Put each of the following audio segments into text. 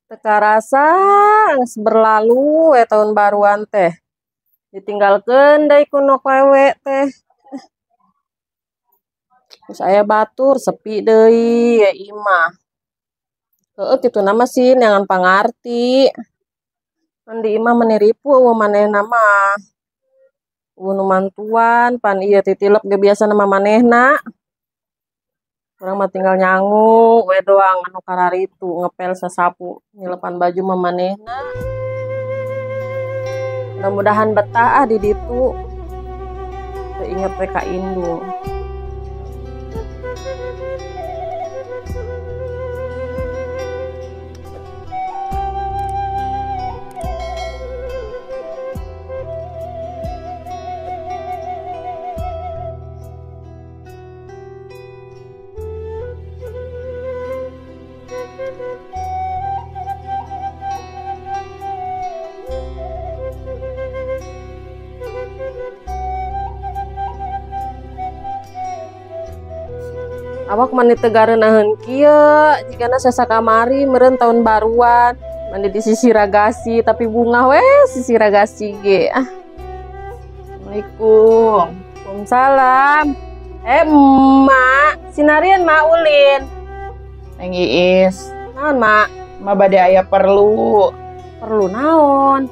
Teu karasa geus berlalu we tahun baruan teh. Ditinggalkeun deui ku nu wewe teh. Terus aya batur sepi deui ye imah. Heueuh kituna mah sih neangan pangarti. Pan di imah meni ripuh eueuh manehna mah. Eueuh nu mantuan pan ieu titilep ge biasana mah manehna. Urang mah tinggal nyangu we doang anu kararitu ngepel sasapu nyilepan baju mah manehna. Mudah-mudahan betah ah di ditu. Teu inget we ka indung. Awak mani teu gareunaheun kieu, jigana sasakamari meureun taun baruan, mani di sisiragasi tapi bungah we sisiragasi ge. Ah. Assalamualaikum. Waalaikumsalam. Emak, sinarian mak ulin. Neng Iis. Naon, Mak? Mak bade aya perlu. Perlu naon?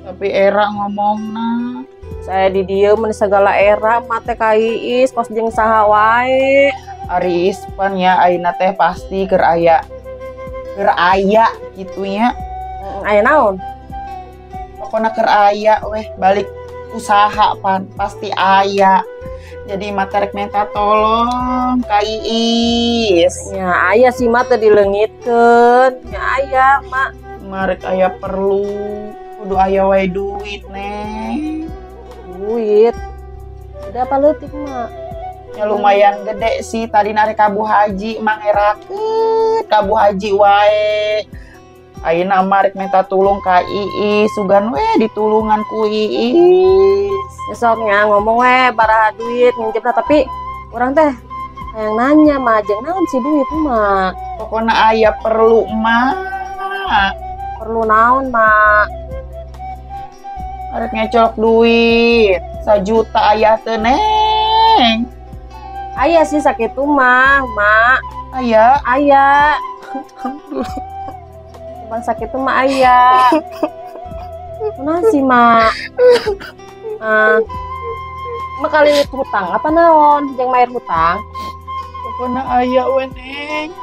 Tapi era ngomongna. Saya di dieu mun segala era mak teh ka Iis kos jeung saha wae. Ari Iis pan nya ayeuna teh pasti keur aya. Keur aya kitu nya. Heeh, aya naon? Pokona keur aya weh balik usaha pan pasti aya. Jadi mak teh rek minta tolong ka Iis. Nya aya sih mak teh dileungitkeun. Nya aya mak. Mak rek aya perlu kudu aya wae duit neng. Duit. Udah apa leutik mak? Ya lumayan gede sih tadi narik ka Bu Haji mangerakeun ka Bu Haji wae. Ayeuna mah rek minta tulung ka Iis, sugan we ditulungan ku Iis. Besok nya ngomong we baraha duit nginjepna tapi urang teh hayang nanya mah jeung naon sih duit mak? Pokona aya perlu mak. Perlu naon mak? Arek ngecolok duit 1 juta aya teu neng? Aya sih sakitu mah, mak. Aya? Aya. Bang sakitu mah aya. Kunaon sih, mak? Ah. Mak kali ini hutang apa naon? Jeung bayar hutang? Pokona aya we, neng.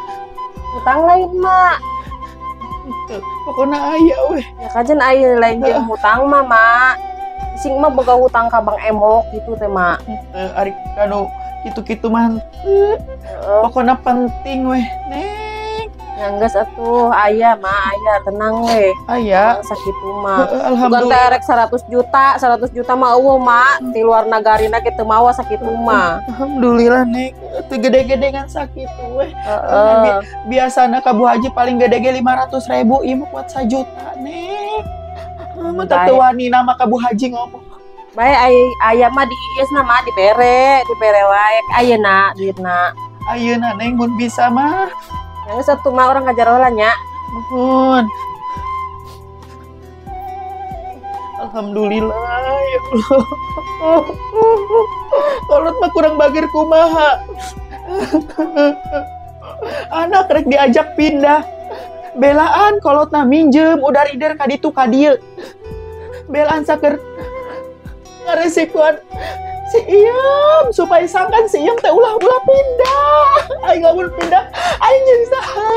Hutang lain, mak. Henteu, pokona aya we. Ya kajen aya lain jeung hutang mah, mak. Sing mah boga hutang ka Bang Emok gitu teh, mak. Henteu, ari kanu kitu-kitu mah henteu. Heeh. Pokona penting weh, neng. Ya geus atuh, aya mak, aya tenang weh. Aya. Sakitu mah. Heeh, Bukan alhamdulillah. teh rek 100 juta, 100 juta mah eueuh, mak. Di luar nagarina ge teu mawa sakitu mah. Alhamdulillah, neng. Teu gede-gede ngan sakitu weh. Heeh. Biasana ka Bu Haji paling gede ge 500.000, ieu mah kuat 1 juta, neng. Mah teu wani nama ka Bu Haji ngomong. Bae aya mah di Iis na mah dibere, dibere wae ayeuna duitna. Ayeuna neng mun bisa mah. Yang satu mah orang ngajar heula nya. Nuhun. Alhamdulillah ya Allah. Kolot mah kurang bagir kumaha. Anak rek diajak pindah. Belaan kolotna minjem udah rider ka ditu ka dieu. Belaan saker ngaresikuan si Iyam supaya sangkan si Iyam teh ulah-ulah pindah. Aing lamun pindah aing jeung saha?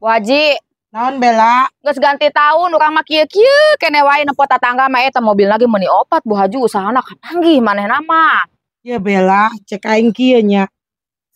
Bu Haji. Naon Bella? Geus ganti tahun urang mah kieu-kieu kene wae nempo tatangga mah eta mobil lagi meuni opat Bu Haji usahana kapanggih manehna mah. Ya Bella, cek aing kieu nya.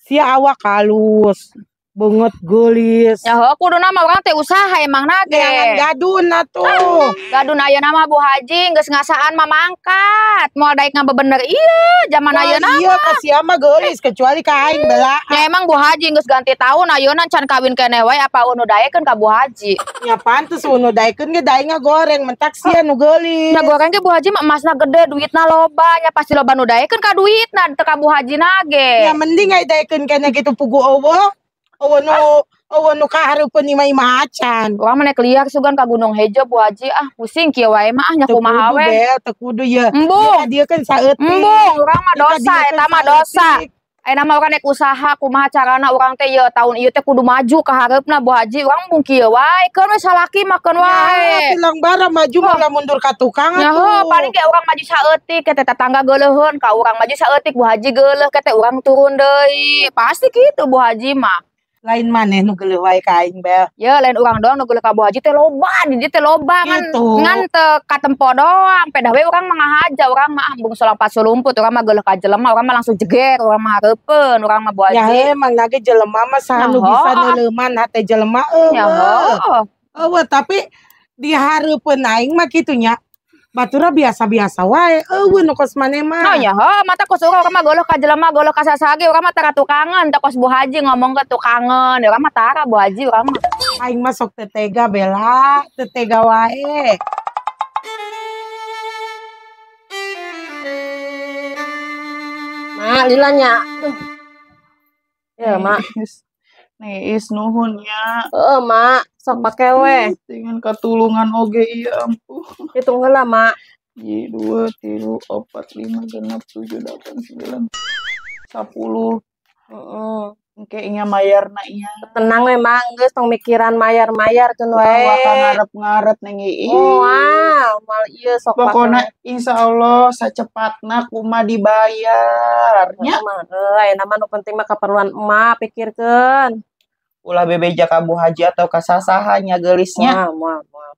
Sia awak halus. Beungeut geulis. Ya heuh kuduna mah urang teh usaha emang na ge. Neangan gadun atuh. Gadun ayeuna mah Bu Haji geus ngasaan mah mangkat. Moal daek ngabebener ieu zaman ayeuna. Iya ka sia mah geulis kecuali ka aing belaan. Ya emang Bu Haji geus ganti tahun ayeuna can kawin keneh wae apa nu daekeun ka Bu Haji. Nya pantes nu daekeun ge daek ngagoreng mentak sia nu geulis. Nya goreng ge Bu Haji mah emasna gede duitna loba nya pasti loba nu daekeun ka duitna teu ka Bu Haji na ge. Ya mending aya daekeun keneh kitu pugu eueuh. Eueuh nu kahareupeun imah-imah acan. Urang mah nek liar sugan ka Gunung Hejo Bu Haji ah pusing kieu wae mah ah nya kumaha we. Teu kudu ye. Embung. Dia kan saeutik. Embung urang mah dosa eta mah dosa. Ayeuna mah urang nek usaha kumaha carana urang teh ye tahun ieu teh kudu maju ka hareupna Bu Haji urang embung kieu wae keun we salaki mah keun wae. Bilang bara maju malah mundur ka tukang atuh. Nya heuh paling ge urang maju saeutik teh tetangga geuleuheun ka urang maju saeutik Bu Haji geuleuh teh urang turun deui. Pasti kitu Bu Haji mah. Lain maneh nu geuleuh wae ka aing Bel. Ya lain urang doang nu geuleuh ka Bu Haji teh loba, di dieu teh loba ngan ngan teu katempo doang. Pedah we urang mah ngahaja, urang mah embung salampat sulumput, urang mah geuleuh ka jelema, urang mah langsung jeger, urang mah hareupeun, urang mah Bu Haji. Ya emang nage jelema mah saha nu bisa neuleuman hate jelema eueuh. Eueuh tapi di hareupeun aing mah kitu nya. Batura biasa-biasa wae eueuh nu kos maneh mah. Oh ya heuh mata kos urang mah geuleuh ka jelema geuleuh ka sasage urang mah tara tukangan teh kos Bu Haji ngomong ke tukangan urang mah tara Bu Haji urang mah. Aing mah sok teu tega Bela, teu tega wae. Mak lila nya. Ya mak. Neis nuhun nya. Heeh mak. Sok pake we. Dengan katulungan oge iya ampuh. Hitung heula mak. 1 2 3 4 5 6 7 8 9 10. Heeh. Engke nya mayarna nya. Tenang we mak, geus tong mikiran mayar-mayar keun wae. Wah ngarep-ngarep neng ieu. Moal, moal ieu sok pake. Pokona insyaallah sacepatna kumaha dibayar nya. Heuh, ayeuna mah nu penting mah keperluan emak pikirkeun. Ulah bebeja ka Bu Haji atau ka sasaha nya geulisnya. Moal, moal.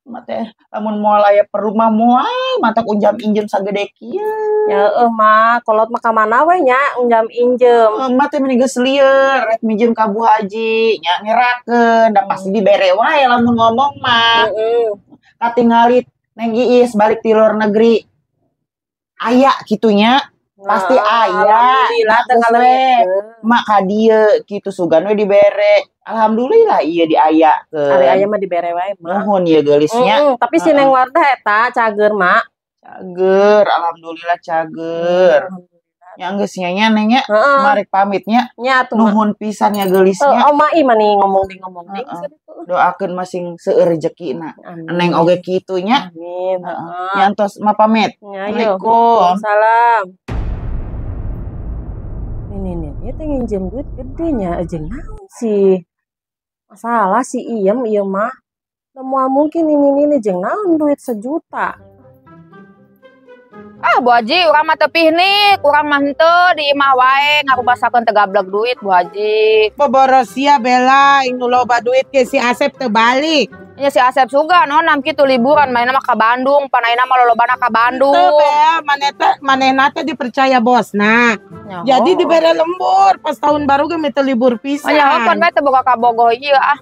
Mah teh lamun moal aya perlu mah moal matak unjam injem sagede kieu. Ya heueuh mah kolot mah ka mana we nya unjam injem. Mah teh meni geus lieur rek minjem ka Bu Haji nya ngerakeun da pasti dibere wae lamun ngomong mah. Heeh. Katingali Neng Iis balik ti luar negeri. Aya kitu nya. Pasti aya. Alhamdulillah teu ngaleungitkeun. Mak ka dieu kitu sugan we dibere. Alhamdulillah ieu diayakeun. Ari aya mah dibere wae mah. Nuhun ieu geulisnya. Tapi si Neng Wardah eta cager mak. Cager, alhamdulillah cager. Nya geus nya nya Neng nya. Marek pamitnya. Nya atuh. Nuhun pisan nya geulisnya. Oh mak ieu mah nih ngomong di ngomong deui. Doakeun masing seueur rejekina. Neng oge kitu nya. Amin. Nya entos mah pamit. Assalamualaikum. Salam. Ini nih, teh nginjem duit gede nya, jeung naon sih? Masalah si iem ieu mah. Da moal mungkin ini jeung naon duit sejuta. Ah Bu Haji, urang mah teu pihnik, urang mah henteu di imah wae ngarubasakeun teu gablek duit Bu Haji. Boboros sia Bela, ing nu loba duit ke si Asep teu balik. Nya si Asep suga nonam kitu liburan manehna mah ka Bandung, pan ayeuna mah lolobana ka Bandung. Teu Bel, manehna teh dipercaya bosna. Jadi dibere lembur pas tahun baru ge teu libur pisan. Nya pan bae teu boga kabogoh ieu ah.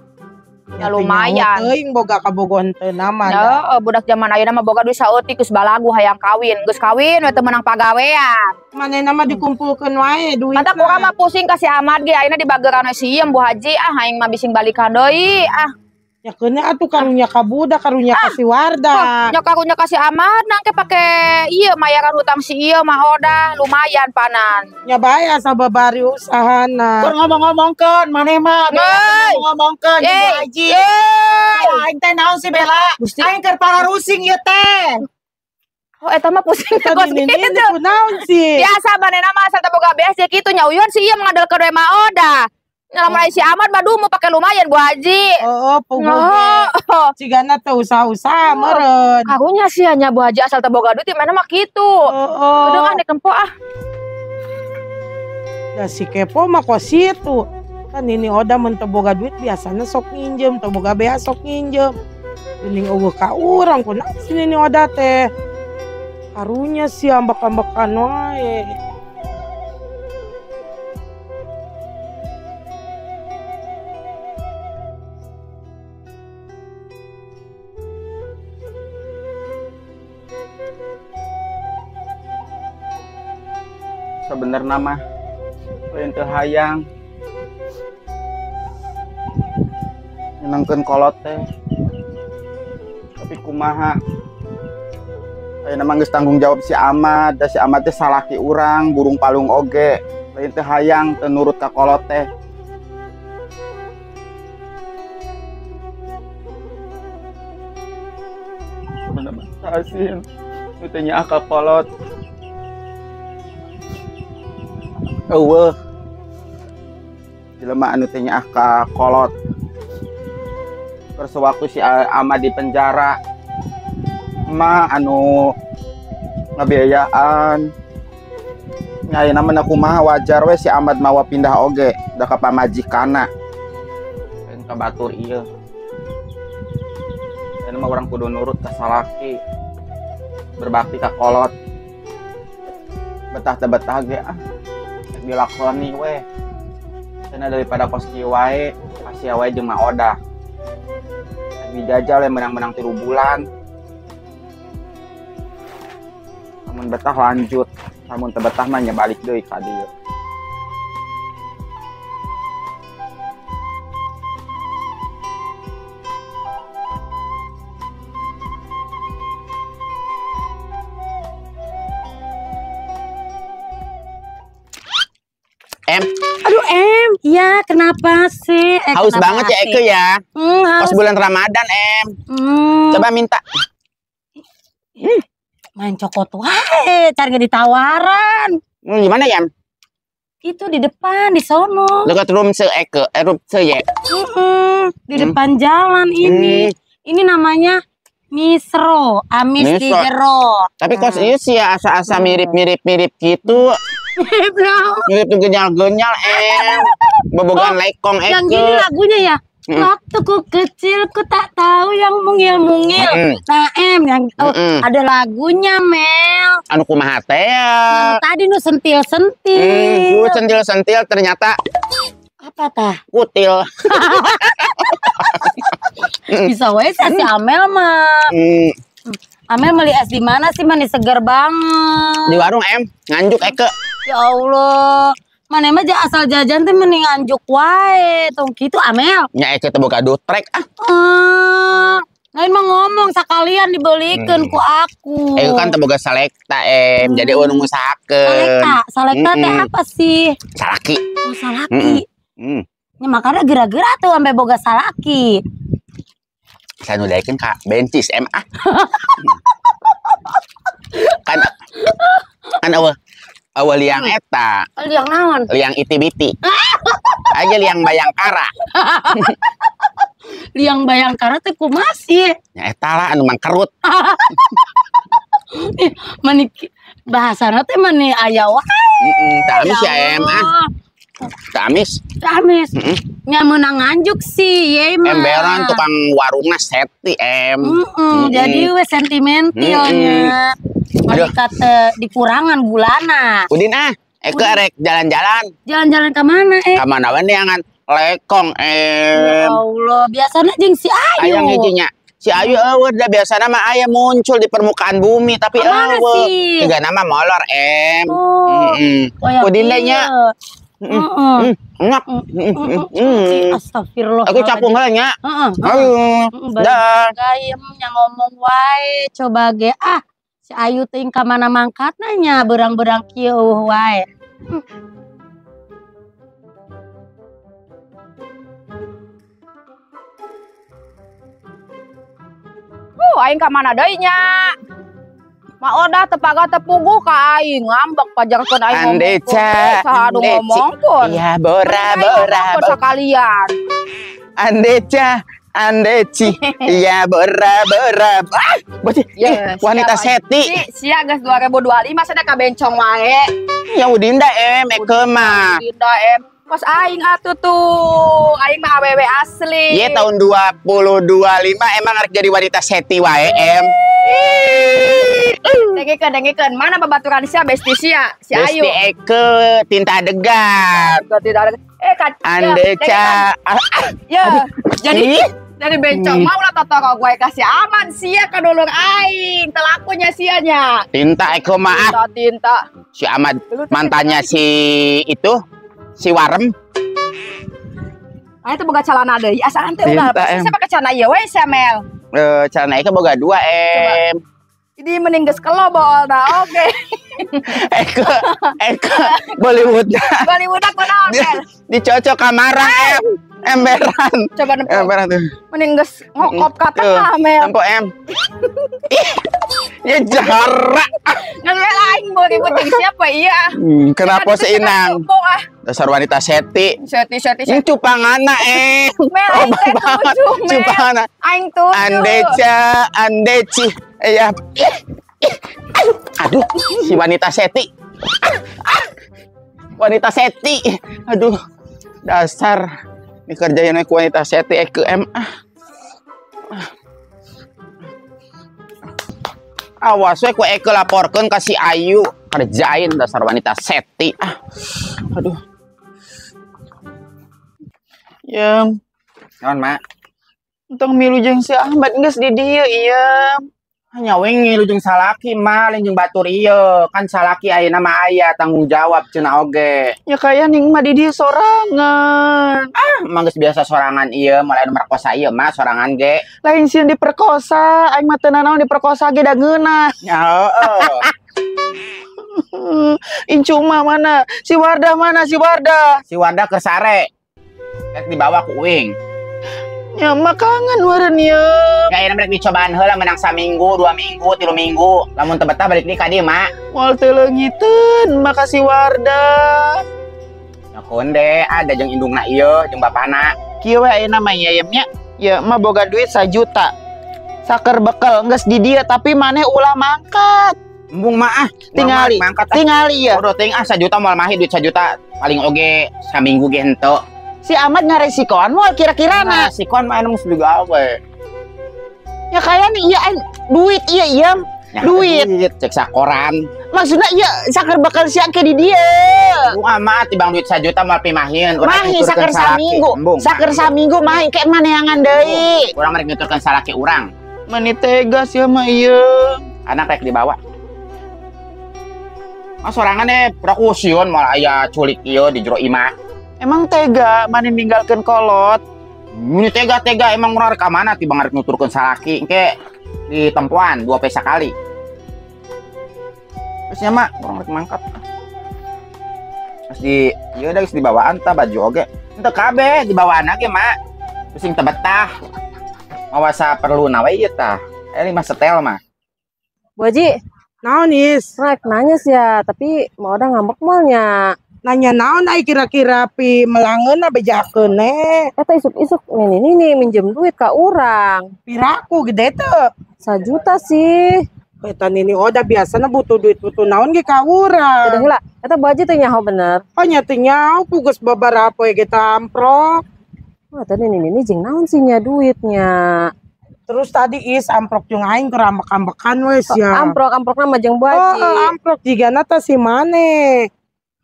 Ya lumayan. Teuing boga kabogoh henteu nama. Heeh, budak zaman ayeuna mah boga duit saeutik geus balagu hayang kawin. Geus kawin we teu meunang pagawean. Manehna mah dikumpulkeun wae duitna. Matak urang mah pusing ka si Ahmad ge ayeuna dibageran we si Iem Bu Haji ah aing mah bising balikan deui ah. Ya keuna atuh karunya ka budak, karunya ka si Wardah. Nya karunya ka si Ahmad nangke pake ieu mayaran hutang si ieu mah odah lumayan panan. Nya bae asa babari usahana. Keur ngomong-ngomongkeun maneh mah ngomong-ngomongkeun Bu Haji. Aing teh naon sih Bela? Aing keur pararusing ieu teh. Oh eta mah pusing teh kos kitu. Naon sih? Biasa manehna mah asal teu boga beas ye kitu nya uyuhan si ieu mengadalkeun we mah odah. Lamun si Ahmad mah dumu pake lumayan Bu Haji. Oh, puguh. Cigana teu usaha-usaha meureun. Karunya sih nya Bu Haji asal teu boga duit mana mah kitu. Heeh. Udah ah nempo ah. Da si kepo mah kos situ. Kan ini oda mun teu boga duit biasana sok nginjem, teu boga bea sok nginjem. Geuning eueuh ka urang kunaon si nini oda teh. Karunya sih ambek-ambekan wae. Sebenarnya mah lain teu hayang nyenengkeun kolot teh. Tapi kumaha? Ayeuna mah geus tanggung jawab si Ahmad, da si Ahmad teh salaki urang, burung palung oge. Lain teu hayang teu nurut ka kolot teh. Bener-bener asin, nu teh nyaah ka kolot. Eueuh. Jelema anu teh nyaah ka kolot. Keur sewaktu si Ahmad di penjara, mah anu ngabiayaan. Nya ayeuna mah kumaha wajar we si Ahmad mawa pindah oge da ka pamajikanna. Lain ka batur ieu. Ayeuna mah urang kudu nurut ka salaki. Berbakti ka kolot. Betah teu betah ge ah. Dilakoni we. Cenah daripada kos kieu wae, kasih wae jeung Ma Odah. Dijajal we menang-menang 3 bulan. Lamun betah lanjut, lamun teu betah mah nya balik deui ka dieu. M. Aduh M, ya kenapa sih? Haus kenapa banget ya Eke ya. Pas bulan Ramadan M. Coba minta. Main cokot wae, cari nggak ditawaran. Gimana ya? Itu di depan, di sono. Dekat room se Eke, room se ya. Di depan jalan ini. Ini namanya Misro, Amis di jero. Tapi kos iya sih ya asa-asa mirip-mirip gitu. Mirip tuh genyal-genyal Bobogan lekong Eke. Yang gini lagunya ya. Waktu ku kecil ku tak tahu yang mungil-mungil. Nah M yang ada lagunya Mel. Anu kumaha teh ya. Tadi nu sentil-sentil. Ku sentil-sentil ternyata apa tah? Kutil. Bisa wae si Amel mah. Amel beli es di mana sih, manis seger banget. Di warung M, Nganjuk Eke. Ya Allah. Mana mah asal jajan teh mending Nganjuk wae. Tong kitu Amel. Nya Eke teh boga dutrek ah. Lain mah ngomong sekalian dibelikeun ku aku. Eke kan teh boga selekta Em, jadi eueuh ngusahakeun. Selekta, selekta teh apa sih? Salaki. Oh, salaki. Nya makanya geura-geura tuh sampai boga salaki. Saya nu daekeun ka bencis M ah. Kan kan eueuh liang eta. Liang naon? Liang iti-biti. Aja liang bayangkara. Liang bayangkara teh kumaha sih? Nya eta lah anu mangkerut. Mani bahasana teh mani aya wae. Teu amis ya M ah. Teu amis. Teu amis. Nya meunang Nganjuk sih ye mah. Emberan tukang warungna seti M. Jadi we sentimentalnya. Mari kata dikurangan gulana. Udin ah, Eke rek jalan-jalan. Jalan-jalan ke mana Ka mana we neangan lekong Ya Allah, biasana jeung si Ayu. Ayang hijinya. Si Ayu eueuh da biasana mah aya muncul di permukaan bumi tapi eueuh. Tiga nama molor M. Udin deh nya. Enak. Astagfirullah. Aku capung heula nya. Heeh. Dah. Gayem nya ngomong wae coba ge ah. Si Ayu teh ka mana mangkatna nya berang-berang kieu eueuh wae. Aing ka mana deui nya? Ma Odah teu paga teu puguh ka aing ngambek pajarkeun aing ngomong. Saha anu ngomongkeun? Iya bora bora sakalian. Andeca andeci iya bora bora. Ah, bocah ya, wanita seti. Sia geus 2025 sana ka bencong wae. Ya Udinda M Eke mah. Udinda M. Kos aing atuh tuh, aing mah awewe asli. Ye tahun 2025 emang arek jadi wanita seti wae M. Dengikeun dengikeun, mana babaturan sia besti sia, si Ayu. Besti Eke tinta degan. Tinta degan. Andeca. Ya, jadi Jadi bencong mau lah totoro gue kasih aman sia ka dulur aing, telakunya sianya. Tinta Eko maaf. Tinta. Si Ahmad mantannya si itu si Warem. Ah itu boga calana deui, asa teh ulah. Saya pakai celana ieu we sia Mel. Celana Eko boga 2 em. Ini mending geus kelo bool dah, oke. Eko Bollywood. Bollywood kunaon Mel? Dicocok kamara em. Emberan. Coba nempo. Emberan tuh. Mending geus ngokop ka tengah Mel. Nempo em. Ya jarak. Nggak aing mau ribut jeung siapa iya. Kenapa si Inang? Dasar wanita seti. Seti. Ini cupangana em. Mel aing teh tujuh Mel. Cupangana. Aing tujuh. Andeca, andeci. Ya. Aduh, si wanita seti. Wanita seti. Aduh. Dasar dikerjain ku wanita seti ke M. Awas we ku Eke laporkeun ka si Ayu, kerjain dasar wanita seti. Aduh. Yem. Naon, Mak? Entong milu jeung si Ahmad geus di dieu ieu. Hanya we ngilu jeung salaki mah lain jeung batur ieu. Kan salaki ayeuna mah aya tanggung jawab cenah oge. Ya kaya ning mah di dieu sorangan. Ah, emang geus biasa sorangan ieu, mulai anu merkosa ieu mah sorangan ge. Lain sieun diperkosa, aing mah teu nanaon diperkosa ge da ngeunah. Ya heeh. Incu mah mana? Si Wardah mana si Wardah? Si Wardah keur sare. Rek dibawa ku uing. Ya mah kangen meureun ieu. Ya ayeuna rek dicobaan heula menang saminggu, 2 minggu, 3 minggu. Lamun teu betah balik deui ka dieu, Mak. Moal teu leungiteun makasih Wardah. Ya konde ada jeung indungna ieu jeung bapana. Kieu we ayeuna mah ieu nya. Ya mah boga duit 1 juta. Saker bekel geus di dieu tapi maneh ulah mangkat. Embung mah ah, tingali. Tingali ya. Bodoh teuing ah 1 juta moal mahi duit 1 juta paling oge saminggu ge henteu. Si Ahmad ngaresikoan moal kira-kira na. Resikoan mah anu geus digawe. Ya kaya nih iya duit iya iya ya, duit cek sakoran. Maksudnya iya saker bakal siang ke di dia. Embung amat tibang duit 1 juta moal pimahin. Mahi saker saminggu. Saker saminggu mahi kayak maneangan deui. Urang rek nuturkeun salaki urang. Meni tega sia mah ieu. Anak rek dibawa. Mas sorangan prokusion moal aya culik ieu di jero imah. Emang tega mana ninggalkeun kolot? Ini tega-tega emang urang rek ka mana tibang rek nuturkeun salaki engke di tempoan 2 pesa kali. Terus nya mak urang rek mangkat. Terus di ieu da geus dibawaan tah baju oge. Henteu kabeh dibawaan ge mak. Terus sing teu betah. Mawasa perlu na we ieu tah. 5 setel mah. Bu Haji, naon is? Rek nanya sih ya, tapi mau udah ngambek malnya. Nanya naon ai kira-kira pi melangeun bejakeun eh. Eta isuk-isuk nini minjem duit ka urang. Piraku gede teu? 1 juta sih. Eta nini oda biasana butuh duit butuh naon ge ka urang. Udah heula, eta Bu Haji teh nyaho bener. Oh nya teh nyaho ku geus babaraha poe ge amprok. Wah, eta nini jeung naon sih nya duitnya. Terus tadi is amprok jeung aing keur ambek-ambekan we sia. Amprok-amprokna mah jeung Bu Haji. Oh, amprok jigana teh si maneh.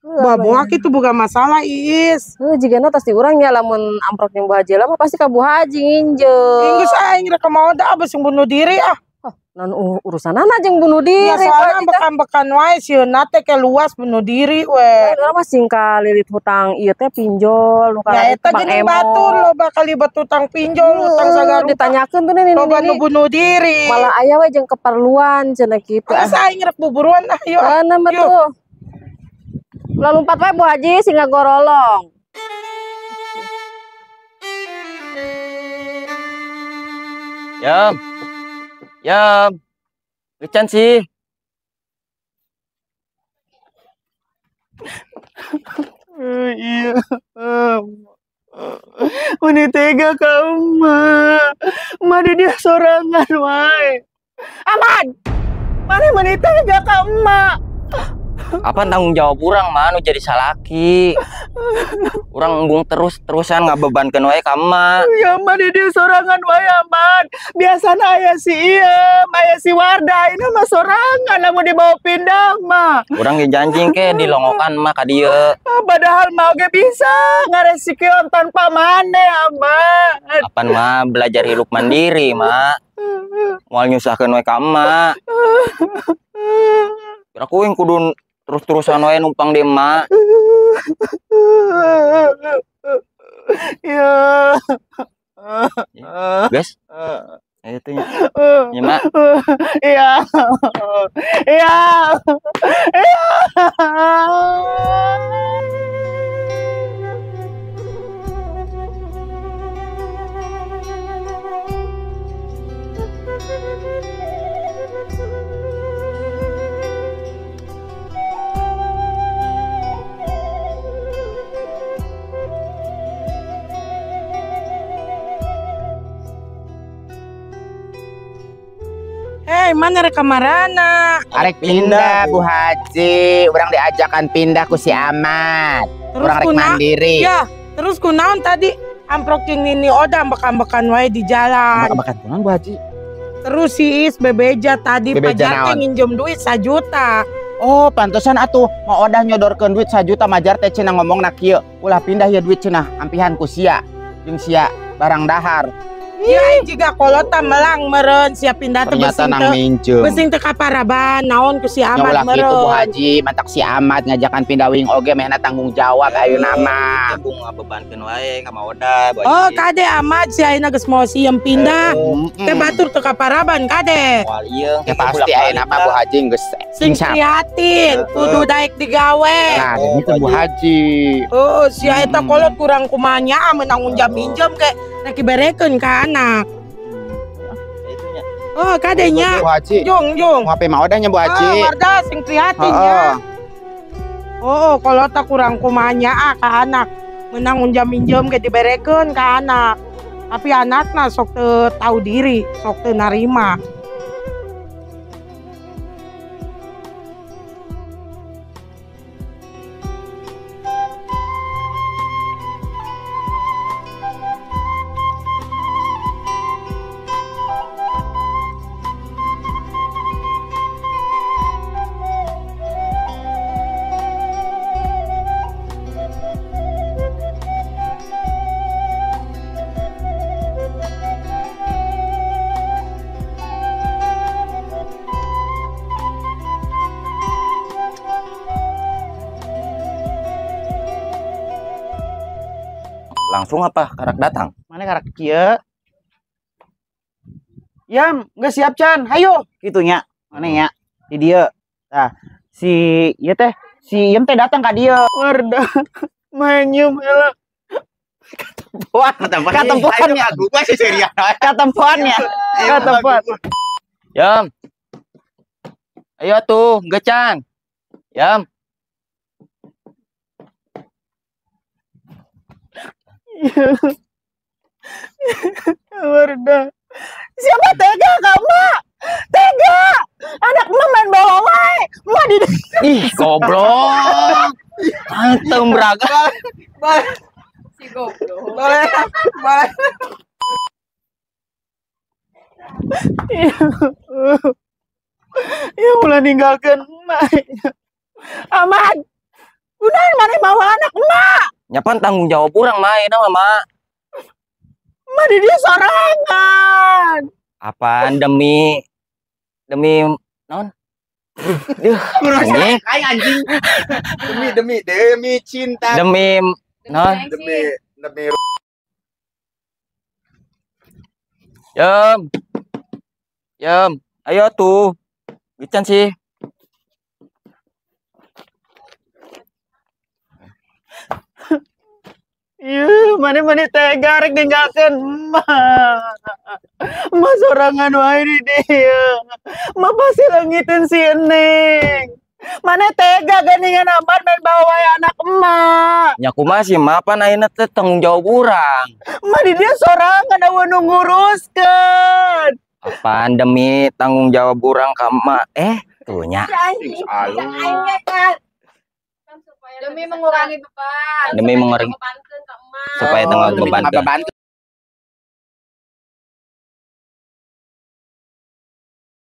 Bawa itu bukan masalah is. Jigana tas di urang nya lamun amprok jeung Bu Haji lah mah pasti ka Bu Haji nginjeum. Geus aing rek mau da abis bunuh diri ah. Oh, non urusanana jeung bunuh diri. Ya soalnya ambek-ambekan wae sieuna teh ke luas bunuh diri we. Urang mah sing kalilit hutang ieu teh pinjol nu ya eta geuning batur loba kali utang pinjol utang sagarupa. Ditanyakeun tuh nini loba nu bunuh diri. Malah aya we jeung keperluan cenah kitu. Geus aing rek buburuan ah yuk. Mana mah tuh. Ulah lompat wae Bu Haji sing ngagorolong. Yam. Yam. Gecan sih. Iya. Meni tega ka emak. Emak di dia sorangan wae. Aman. Mana meni tega ka emak. Apa tanggung jawab urang mah nu jadi salaki. Urang embung terus-terusan ngabebankeun wae ka emak. Ya mah di dieu sorangan wae aman. Biasana aya si Iem, aya si Warda, ini mah sorangan lamun dibawa pindah mah. Urang ge janji ke dilongokan mah ka dieu. Padahal mah oge bisa ngaresikeun tanpa maneh aman. Apan mah belajar hidup mandiri mah. Moal nyusahkeun wae ka emak. Aku yang kudu terus-terusan wae numpang di emak. Ya. Guys. Itu nya. Ya, Mak. Iya. Iya. Iya. Hei, mana rek kamarana? Arek pindah Bu Haji, urang diajakan pindah ku si Ahmad. Terus urang rek mandiri. Ya, terus kunaon tadi amprok jeung Nini Oda ambek-ambekan wae di jalan. Ambek-ambekan kunaon Bu Haji? Terus si Is bebeja tadi bebeja pajar teh nginjem duit 1 juta. Oh, pantesan atuh mau Odah nyodorkeun duit 1 juta majar teh cenah ngomongna kieu, ulah pindah ya duit cenah ampihan ku sia jeung sia barang dahar. Iya, jika kolota melang meren siap pindah teh ternyata nang minjem. Besing teu kaparaban naon ku si Ahmad ulah meren. Kitu Bu Haji, matak si Ahmad ngajakan pindah wing oge mehna tanggung jawab ayeuna mah. Embung ngabebankeun wae ka Ma Odah Bu Haji. Oh, kade Ahmad si ayeuna geus mau sieun pindah. Teh batur teu kaparaban kade. Moal ieu ya pasti ayeuna mah Bu Haji geus sing prihatin, kudu daek digawe. Nah, gitu Bu Haji. Oh, si eta kolot kurang kumanya menang minjem ke rek diberekeun ka anak. Oh, kadenya. Bu Haji. Jung, jung. Ngape Ma Odahnya Bu Haji? Oh, Warda sing prihatin ya. Oh, kalau tak kurang kumanya ka anak. Menang minjem ke diberekeun ka anak. Tapi anakna sok teu tahu diri, sok teu narima. Langsung apa karak datang? Mana karak kieu? Yam, geus siap can. Hayo kitu nya. Mana nya? Di dieu. Tah, si ieu teh, si Yam teh datang ka dieu. Warda. Manyum heula. Katempoan, katempoan ya. Gua sih serius. Katempoan ya. Katempoan. Yam. Ayo tuh, gecan. Yam. Warda. Siapa tega ka emak? Tega. Anak emak main bawa wae. Emak di Ih, goblok. Antem braga. Si goblok. Boleh. Boleh. Ya mulai ninggalkan emak. Ahmad. Kunaon maneh mawa anak emak? Nyapan tanggung jawab urang mah ayeuna mah, Mak. Emak di dieu sorangan. Apaan demi naon? Duh, anjing. Ai anjing. Demi demi cinta. Demi naon? Demi Yam. Yam, ayo tuh. Bican sih. Iya, mana-mana tega rek ninggalkeun emak. Emak sorangan wae di dieu. Emak pasti leungiteun si Eneng. Mana tega geuningan Ahmad main bawa wae anak emak. Nya kumaha sih, Mak, pan ayeuna teh tanggung jawab urang. Emak di dieu sorangan eueuh nu nguruskeun. Apaan demi tanggung jawab urang ka emak? Kitu nya. Ih, alus. Demi mengurangi beban. Demi mengurangi supaya Oh, tengah demi beban. ngabebankeun.